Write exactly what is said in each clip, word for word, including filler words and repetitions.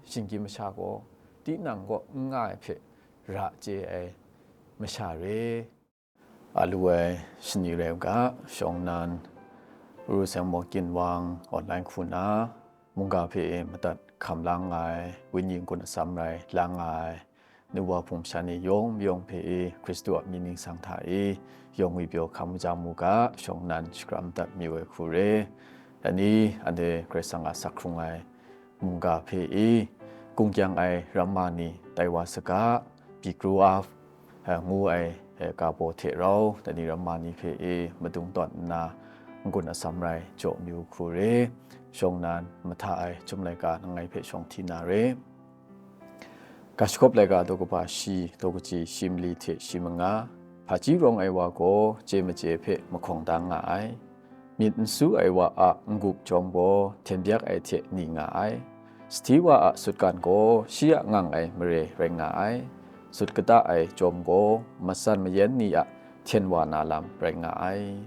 Shinggyim masha gaw tinang kaw n nga ai hpe ra chye ai masha re. A lu ai shani rai u ga, shawng nnan, Ru Seng Maw Ginwang online hku na, mungga hpe e madat hkam la nga ai, wenyi n-gun atsam rai la nga ai, nu wa hpung sha ni yawng mayawng hpe e Hkristu a mying ningsang hta e yawng ngwi pyaw hkam maja mu ga, shawng nnan shakram dat mayu ai hku re. Ani, anhte Karai Kasang a sak hkrung ai mungga hpe e, kungkyang ai ramma ni tai wa saga, Be Grow Up, eh, ngu ai, eh, ga baw hte rau, dai ni ramma ni hpe e madung tawn nna, n-gun atsam rai jaw mayu hku re, shawng nnan mahta ai chyum laika langai hpe shawng hti na re. Ga shagawp laika daw kaba shi, daw kaji shi mali hte shi manga, hpaji rawng ai wa gaw chye machye hpe mahkawng da nga ai. Myit n su ai wa a n-gup chyawm gaw hten byak ai hte ni nga ai. Sahti wa a sutgan gaw shi a ngang ai mare rai nga ai. Sut kata ai chyawm gaw matsan mayan ni a hten wa na lam rai nga ai.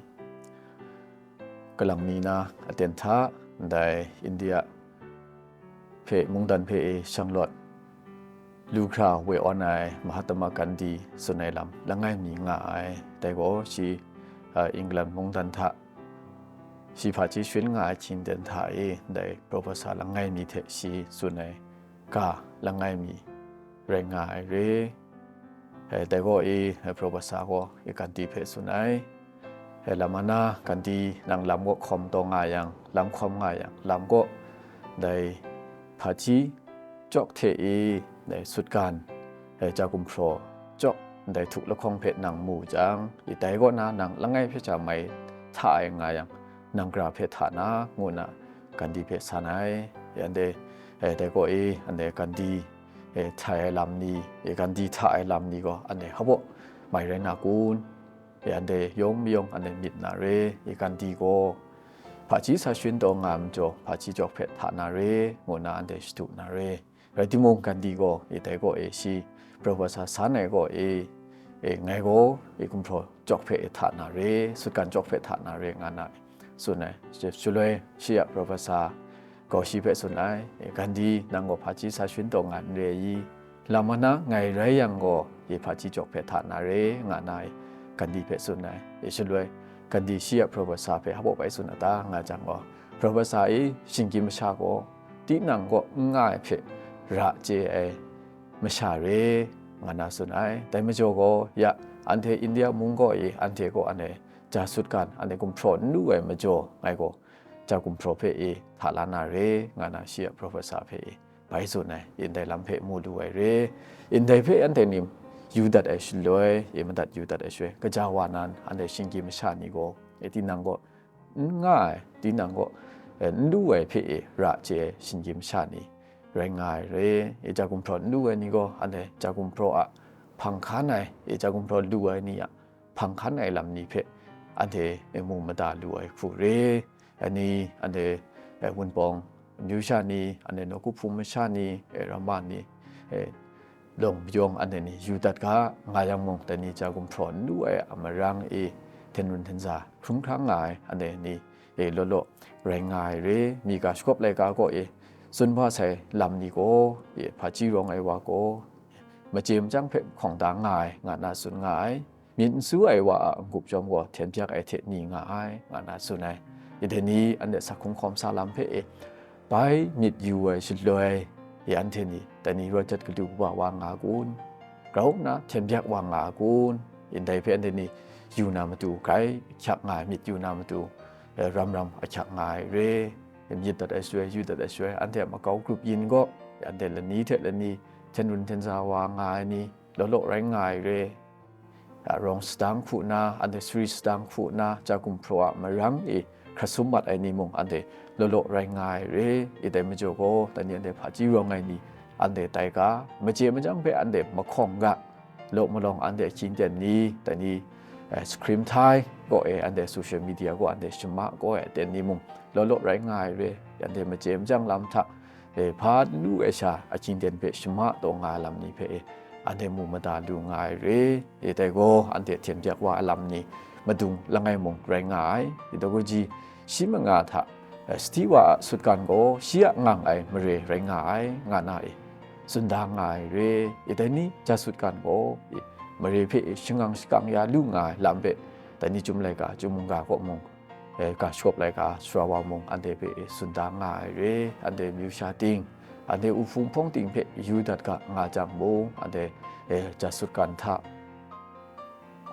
Kalang mi na aten hta, ndai India hpe mungdan hpe e shanglawt lu hkra we awn ai Mahatma Gandhi tsun ai lam langai mi nga ai. Dai gaw shi, a, England mungdan hta shi hpaji sharin nga ai hkying ten hta e ndai professor langai mi hte shi tsun ai ga langai mi rai nga ai re. E, dai gaw e, e, professor gaw e Gandhi hpe tsun ai. E, lam ana Gandhi, nang lam kaw hkawm taw nga yang, lam hkawm nga yang, lam kaw dai hpaji cawk hte e, dai sutgan, dai ja gumhpraw cawk, ndai htuk lahkawng hpe nang mu jang, i dai kaw na nang langai hpe sha mai hta ai nga yang, nang gara hpe hta na, ngu nna Gandhi hpe san ai. Anhte, eh, dai kaw e, anhte Gandhi, eh, htai ai lam ni, eh, Gandhi hta ai lam ni gaw, anhte hpa baw mai rai na kun? Eh, anhte yawng mayawng anhte myit na re, eh, Gandhi gaw hpaji sa sharin taw nga ai majaw, hpaji cawk hpe hta na re, ngu nna anhte shadu na re. Rai timung, Gandhi gaw, e, dai kaw e, shi professor san ai kaw e, e, ngai gaw, e, gumhpraw cawk hpe, e, hta na re, sutgan cawk hpe hta na re, nga na tsun ai. Shi, shaloi shi a professor gaw shi hpe tsun ai, e, Gandhi, nang gaw hpaji sa sharin taw nga n re i? Lam ana ngai rai yang gaw, e, hpaji cawk hpe hta na re, nga na e, Gandhi hpe tsun ai. E, shaloi Gandhi shi a professor hpe hpa baw bai tsun a ta, nga jang gaw, professor e, shinggyim masha gaw, tinang kaw n nga ai hpe ra chye ai masha re, nga na tsun ai. Dai majaw gaw, ya, anhte India mung kaw e, anhte kaw anhte ja sutgan, anhte gumhpraw n lu ai majaw, ngai gaw ja gumhpraw hpe e hta la na re, nga na shi a professor hpe e bai tsun ai. Ndai lam hpe mu lu ai re. Ndai hpe anhte ni yu dat ai shaloi, e madat yu dat ai shaloi, kaja wa nan, anhte shinggyim masha ni gaw, e tinang kaw n nga ai, tinang kaw, eh, n lu ai hpe e ra chye ai shinggyim masha ni rai nga ai re. E ja gumhpraw n lu ai ni gaw, anhte ja gumhpraw a hpang hkan ai, e ja gumhpraw lu ai ni a hpang hkan ai lam ni hpe anhte, eh, mu mada lu ai hku re. Ani, anhte, eh, Wunpawng amyu sha ni, anhte nawku hpung masha ni, eh, ramma ni, eh, lawng mayawng anhte ni yu dat ga, nga yang mung, dai ni ja gumhpraw n lu ai a marang e, hten run hten za hkrung hkrang nga ai anhte ni, e, law law rai nga ai re. Mi ga shagawp laika kaw e tsun hpa sai lam ni gaw, e, hpaji rawng ai wa gaw, machye machyang hpe hkawng da nga ai, nga na tsun nga ai. Myit n su ai wa a n-gup chyawm gaw hten byak ai hte ni nga ai, nga na tsun ai. Ndai ni anhte sak hkrung hkawm sa lam hpe e, bai myit yu ai shaloi, e, anhte ni dai ni raw jat gadu kaba wa nga kun? Grau nna hten byak wa nga kun? Ndai hpe anhte ni yu na matu, grai ahkyak nga ai myit yu na matu, e, ram ram ahkyak nga ai re. Myit dat ai shaloi, yu dat ai shaloi, anhte a makau grup yin gaw, anhte lani hte lani hten run hten za wa nga ai ni, law law rai nga ai re. A, rawng sadang hku na, anhte sari sadang hku na, ja gumhpraw a marang e hkrat sum mat ai ni mung, anhte law law rai nga ai re. E dai majaw gaw, dai ni anhte hpaji rawng ai ni, anhte tai ga, machye machyang hpe anhte mahkawng ga, law malawng anhte ahkying ten ni, dai ni, eh, screen time kaw e, anhte social media kaw anhte shama kaw e, ten ni mung, law law rai nga ai re. Anhte machye machyang lam hta, e, hpa n lu ai sha ahkying ten hpe shama taw nga ai lam ni hpe, e, anhte mu mada lu nga ai re. E, dai gaw anhte hten byak wa ai lam ni madung langai mung rai nga ai. E, daw kaji shi manga hta Stiwa a sutgan gaw shi a ngang ai mare rai nga ai, nga na e, tsun da nga ai re. I dai ni ja sutgan gaw, i, mare hpe shangang shakang ya lu nga ai lam hpe, dai ni Chyum laika, Chyum mungga kaw mung, e, ga shakawp laika, sara wa mung, anhte hpe tsun da nga ai re. Anhte amyu sha ting, anhte u hpung hpawng ting hpe yu dat ga nga jang mung, anhte, e, ja sutgan hta,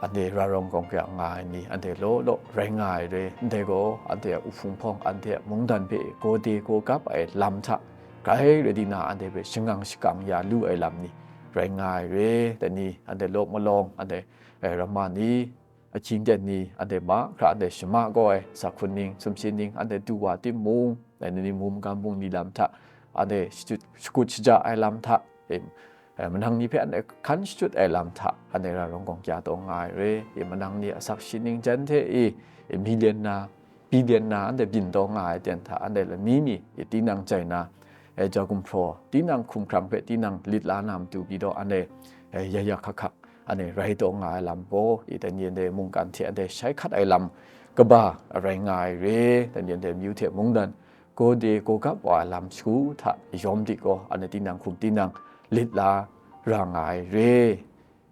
anhte ra rawng gawng kya nga ai ni, anhte law law rai nga ai re. Ndai gaw, anhte a u hpung hpawng, anhte a mungdan hpe gaw de gaw gap ai lam hta, grai rai di na, anhte hpe shangang shakang ya lu ai lam ni rai nga ai re. Dai ni, anhte law malawng, anhte, e, ramma ni, ahkying ten ni, anhte mahkra anhte shama gaw ai, sa hkun ning, sumshin ning, anhte du wa timung, dai ni mum gam bungli lam hta, anhte shakut, shakut shaja ai lam hta, e, e, manang ni hpe anhte hkan shachyut ai lam hta, anhte ra rawng gawng kya taw nga ai re. E, manang ni asak shi ning jan hte e, e, million na, billion na, anhte byin taw nga ai ten hta, anhte lani mi, e, tinang jai na, e, ja gumhpraw, tinang hkumhkrang hpe tinang lit la na matu pyi taw, anhte, e, ya ya hkak hkak, anhte rai taw nga ai lam gaw, i, dai ni anhte mungkan hte anhte shai hkat ai lam kaba rai nga ai re. Dai ni anhte amyu hte mungdan gaw de gaw gap wa ai lam shagu hta yawm di gaw, anhte tinang hkum tinang lit la ra nga ai re.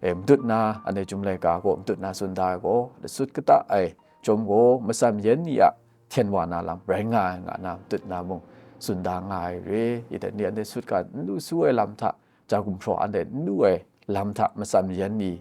E, madut na, anhte Chyum laika gaw madut na tsun da ai gaw, sut kata ai chyawm gaw, matsan yen ni a hten wa na lam rai nga ai, nga na madut na mung tsun da nga ai re. I dai ni anhte sutgan n lu su ai lam hta, ja gumhpraw anhte n lu ai lam hta, matsan yen ni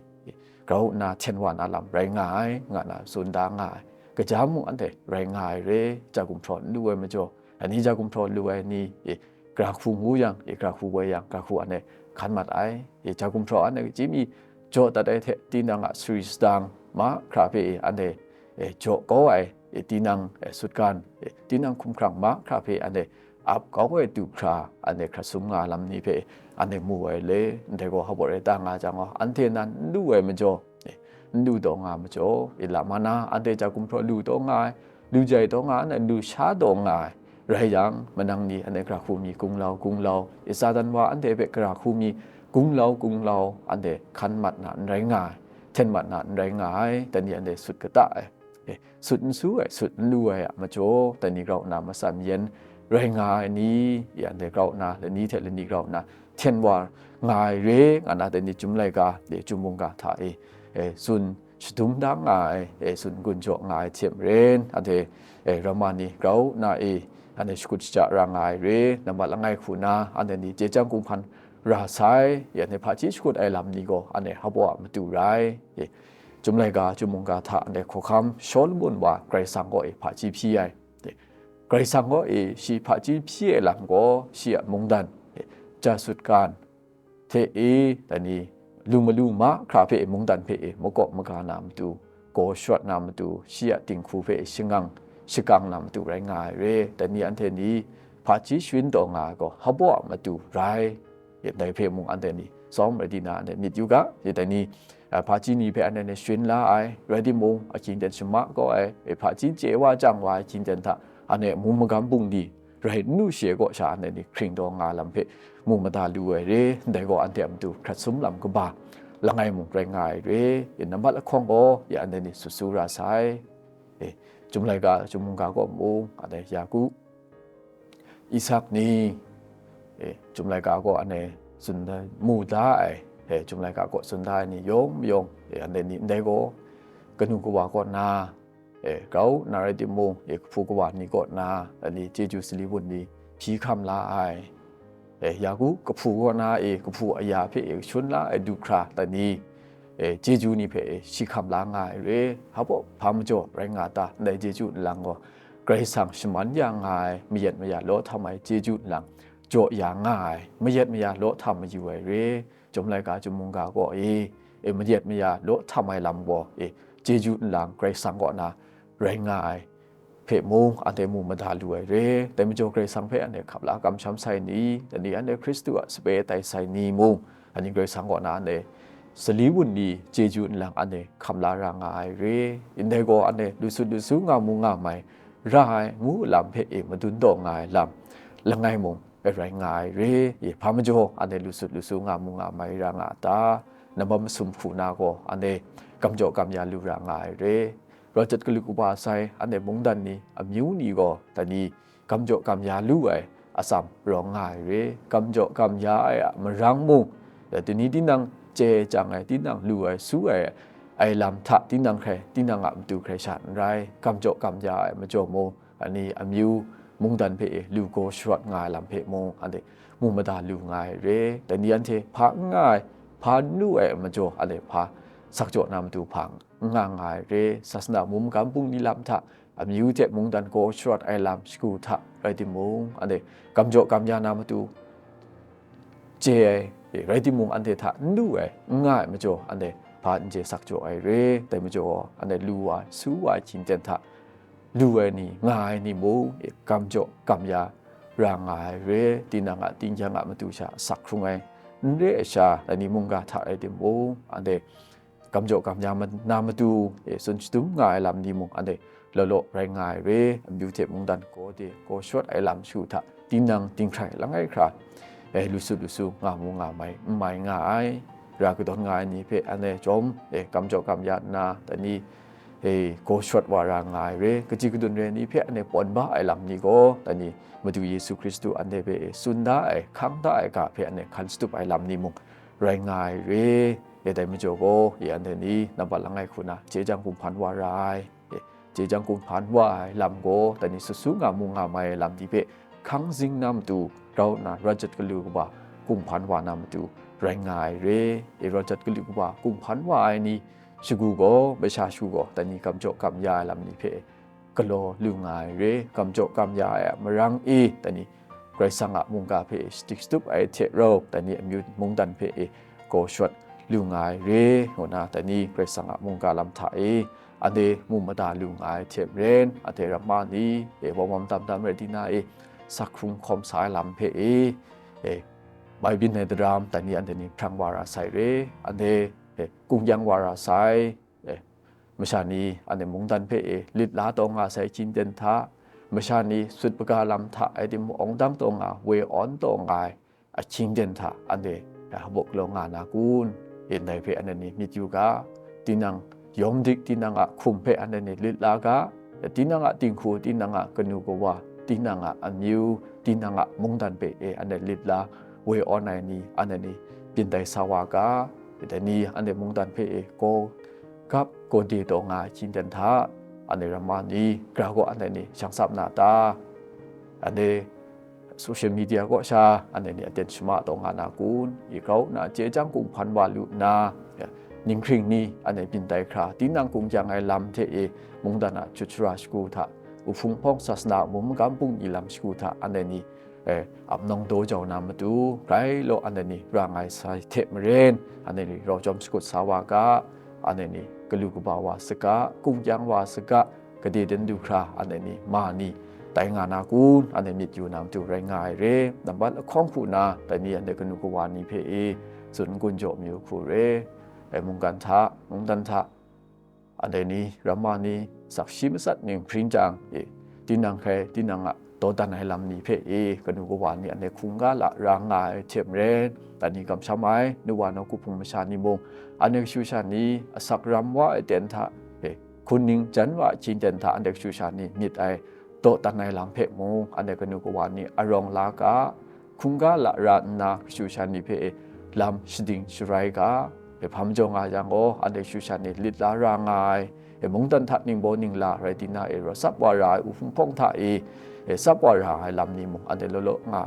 grau nna hten wa na lam rai nga ai, nga na tsun da nga ai. Kaja mung anhte rai nga ai re, ja gumhpraw n lu ai majaw, ani ja gumhpraw lu ai ni, e, gara hku ngu yang, e, gara hku woi yang, gara hku anhte hkan mat ai. E, ja gumhpraw anhte chyim mi jaw dat ai hte, tinang a sari sadang mahkra hpe, e, anhte, e, jaw kau ai, e, tinang, e, sutgan, e, tinang hkumhkrang mahkra hpe anhte ap kau ai du hkra, anhte hkrat sum nga lam ni hpe anhte mu ai le, ndai gaw hpa rai ta nga jang gaw, anhte nan n lu ai majaw, e, n lu taw nga majaw, e, lama na anhte ja gumhpraw lu taw nga ai, lu jai taw nga ai, n lu sha taw nga ai, rai yang, manang ni anhte gara hku mi gunglau gunglau, e, Satan wa anhte hpe gara hku mi gunglau gunglau, anhte hkan mat na n rai nga ai, hten mat na n rai nga ai, dai ni anhte sut kata ai, e, sut n su ai, sut n lu ai a majaw, dai ni grau nna matsan yen rai nga ai ni, e, anhte grau nna lani hte lani grau nna hten wa nga ai re, nga na dai ni Chyum laika, e, Chyum mungga hta e, e, tsun shadum da nga ai, e, tsun gun jaw nga ai hte maren, anhte, e, ramma ni grau nna e, anhte shakut shaja ra nga ai re, nambat langai hku na, anhte ni chye chyang kung hpan ra sai, e, anhte hpaji shakut ai lam ni gaw, anhte hpa a matu rai, e, Chyum laika, Chyum mungga hta anhte hkawhkam Shawlumon wa Karai Kasang kaw e hpaji hpyi ai. Karai Kasang kaw e shi hpaji hpyi ai lam gaw, shi a mungdan, ja sutgan hte e, dai ni, lu malu mahkra hpe mungdan hpe e, makaw maga na matu, gaw sharawt na matu, shi a dinghku hpe shangang shakang na matu rai nga ai re. Dai ni anhte ni hpaji sharin taw nga ai gaw, hpa a matu rai. Ndai hpe mung anhte ni tsawm rai di na, anhte myit yu ga, dai ni, a, hpaji ni hpe anhte ni sharin la ai, rai timung, ahkying ten shama kau ai, e, hpaji chye wa chyang wa ai ahkying ten hta, anhte mung magam bungli rai n lu shi ai kaw sha, anhte ni hkring taw nga lam hpe mu mada lu ai re, ndai gaw anhte a matu hkrat sum lam kaba langai mung rai nga ai re, e, nambat lahkawng gaw, e, anhte ni sut su ra sai. E, Chyum laika, Chyum mungga kaw mung, anhte Yaku, Isak ni, e, Chyum laika kaw anhte tsun da, mu da ai, e, Chyum laika kaw tsun da ai ni yawng mayawng, e, anhte ni ndai gaw, kanu kawa kaw na, e, grau nna rai timung, e, kahpu kawa ni kaw na, dai ni chyeju sali wun ni hpyi hkam la ai. E, Yaku kahpu kaw na, e, kahpu aya hpe, e, shun la ai du hkra, dai ni, e, chyeju ni hpe, e, shi hkam la nga ai re. Hpa, hpa majaw rai nga ta, ndai chyeju nlang gaw, Karai Kasang shaman ya nga ai, mayat maya law htam ai chyeju nlang jaw ya nga ai, mayat maya law htam mayu ai re. Chyum laika, Chyum mungga kaw e, e, mayat maya law htam ai lam gaw, e, chyeju nlang Karai Kasang kaw na rai nga ai hpe mung, anhte mu mada lu ai re. Dai majaw Karai Kasang hpe anhte hkap la kamsham sai ni, dai ni anhte Hkristu a sape tai sai ni mung, ani Karai Kasang kaw na anhte sali wun ni chyeju nlang anhte hkam la ra nga ai re. Ndai gaw anhte lu sut lu su nga mu nga mai ra ai ngu lam hpe e madun taw nga ai lam langai mung e rai nga ai re. E, hpa majaw anhte lu sut lu su nga mu nga mai ra nga a ta? Nambat masum hku na gaw anhte gam jaw gam ya lu ra nga ai re. Rawt jat galu kaba sai anhte mungdan ni, amyu ni gaw, dai ni, kam jaw kam ya lu ai atsam rawng nga ai re, kam jaw kam ya ai a marang mung, dai ni tinang chye ai chyang ai, tinang lu ai, su ai, ai lam hta tinang hkrai, tinang a matu hkrai sha n rai, kam jaw kam ya ai majaw mung, ani amyu mungdan hpe e lu gaw sharawt nga ai lam hpe mung, anhte mu mada lu nga ai re. Dai ni anhte hpa n nga ai, hpa n lu ai majaw, anhte hpa sak jaw na matu hpa n nga nga ai re. Sasana mum gam bungli lam hta, amyu hte mungdan gaw sharawt ai lam shagu hta rai timung, anhte kam jaw kam ya na matu chye ai, rai timung, anhte hta n lu ai, n nga ai majaw, anhte hpa n chye sak jaw ai re. Dai majaw, anhte lu wa, su wa ai hkying ten hta lu ai ni, nga ai ni mung, kam jaw kam ya ra nga ai re. Tinang a, tingyang a matu sha asak hkrung ai, n re ai sha, dai ni mungga hta rai timung, anhte kam jaw kam ya ma-, na matu, e, tsun shadum nga ai lam ni mung, anhte law law rai nga ai re. Amyu hte mungdan gaw de, gaw sharawt ai lam shu hta, tinang dinghkrai langai hkra, e, lusu lusu nga mu nga mai, n mai nga ai. Ra kadawn nga ai ni hpe anhte chyawm, e, kam jaw kam ya nna, dai ni, e, gaw sharawt wa ra nga ai re. Kaji kadun re ni hpe anhte pawn ba ai lam ni gaw, dai ni Madu Yesu Hkristu anhte hpe, e, tsun da ai, hkang da ai ga hpe anhte hkan shatup ai lam ni mung, rai nga ai re. E, dai majaw gaw, e, anhte ni nambat langai hku na chye jang kumhpan wa ra ai. E, chye jang kumhpan wa ai lam gaw, dai ni sut su nga mu nga mai ai lam ni hpe hkang zing na matu, grau nna rawt jat galu kaba kumhpan wa na matu rai nga ai re. E, rawt jat galu kaba kumhpan wa ai ni shagu gaw, masha shagu gaw, dai ni kam jaw kam ya ai lam ni hpe galaw lu nga ai re. Kam jaw kam ya ai a marang e, dai ni Karai Kasang a mungga hpe shadik shatup ai hte rau, dai ni amyu mungdan hpe e gaw sharawt lu nga ai re, ngu na, dai ni Karai Kasang a mungga lam hta e anhte mu mada lu nga ai hte maren, anhte ramma ni, e, wam wam tam tam rai di na, e, sak hkrung hkawm sa ai lam hpe e, e, mai byin ai daram, dai ni anhte ni hprang wa ra sai re, anhte, e, kungkyang wa ra sai, e, masha ni anhte mungdan hpe e lit la taw nga sai hkying ten hta, masha ni sut paga lam hta, rai timung, awng dang taw nga, woi awn taw nga ai ahkying ten hta, anhte hpa galaw nga na kun? E, ndai hpe anhte ni myit yu ga, tinang yawm dik, tinang a hkum hpe anhte ni lit la ga, tinang a dinghku, tinang a kanu kawa, tinang a amyu, tinang a mungdan hpe e anhte lit la, woi awn ai ni, anhte ni byin tai sa wa ga, dai ni anhte mungdan hpe e gaw gap gaw de taw nga ai hkying ten hta, anhte ramma ni, gara gaw anhte ni shang sap na ta? Anhte social media kaw sha anhte ni aten shama taw nga na kun? E, grau nna chye jang kumhpan wa lu nna, ninghkring ni anhte byin tai hkra, tinang kungkyang ai lam hte e mungdan a jut shara shagu hta, uhpung hpawng, sasana mum magam bungli lam shagu hta, anhte ni, e, ap nawng daw jau na matu, grai law anhte ni ra nga ai sai hte maren, anhte ni rau jawm shakut sa wa ga, anhte ni galu kaba wa saga, kungkyang wa saga, gade den du hkra anhte ni ma ni tai nga na kun? Anhte myit yu na matu rai nga ai re. Nambat lahkawng hku na, dai ni anhte kanu kawa ni hpe e tsun n-gun jaw mayu hku re. E, mungkan hta, mungdan hta, anhte ni, ramma ni, sakshi matsat ning hpring jang e, tinang hkrai, tinang a dawdan ai lam ni hpe e, kanu kawa ni anhte hkungga lara nga ai hte maren, dai ni kamsham ai, nu wa nawku hpung masha ni mung, anhte kashu sha ni asak ram wa ai ten hta, e, hkun ning jan wa ai hkying ten hta, anhte kashu sha ni myit ai, dawdan ai lam hpe mung, anhte kanu kawa ni arawng la ga, hkungga lara nna, kashu sha ni hpe e lam shading sharai ga, e, hpa majaw nga yang gaw, anhte kashu sha ni lit la ra nga ai, e, mungdan hta ningbaw ningla rai di na e, rau tsap wa ra ai uhpung hpawng hta e, e, tsap wa ra ai lam ni mung, anhte law law nga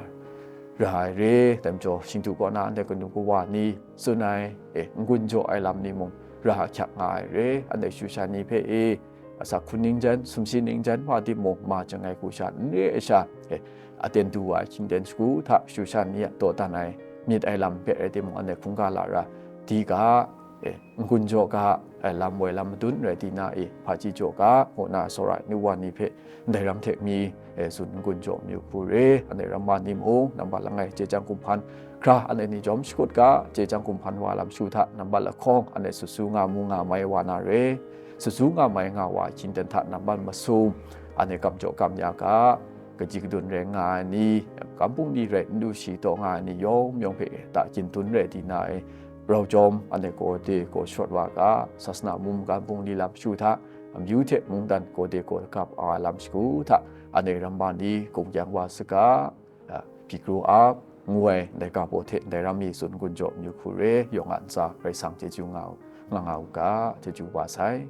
ra ai re. Dai majaw, shingtu kaw na anhte kanu kawa ni tsun ai, e, n-gun jaw ai lam ni mung, ra ahkyak nga ai re. Anhte kashu sha ni hpe e, asak hkun ning jan, sumshi ning jan wa timung, ma chyangai hku sha n re ai sha, e, aten du wa ai hkying ten shagu hta, kashu sha ni a dawdan ai, myit ai lam hpe rai timung, anhte hkungga lara di ga, e, n-gun jaw ga, e, lam woi lam madun rai di na e, hpaji jaw ga, ngu na, tsawra ai nu wa ni hpe ndai ram hte mi, e, tsun n-gun jaw mayu hku re. Anhte ramma ni mung, nambat langai chye jang kumhpan hkra, anhte ni jawm shakut ga, chye jang kumhpan wa lam shu hta, nambat lahkawng anhte sut su nga mu nga mai wa na re. Sut su nga mai nga wa ai hkying ten hta, nambat masum, anhte kam jaw kam ya ga, kaji kadun rai nga ai ni, kam bungli rai n lu shi taw nga ai ni yawng yawng hpe ta kyin dun rai di na e, rau jawm anhte gaw de gaw sharawt wa ga, sasana mum kam bungli lam shu hta, amyu hte mungdan gaw de gaw gap ai lam shagu hta, Anhte ramma ni kungkyang wa saga, a, Bikru ap, ngu ai ndai ga baw hte ndai ram mi tsun gun jaw myu hku re, yawng a ntsa Karai Kasang chyeju nga, nga nga u ga, chyeju wa sai.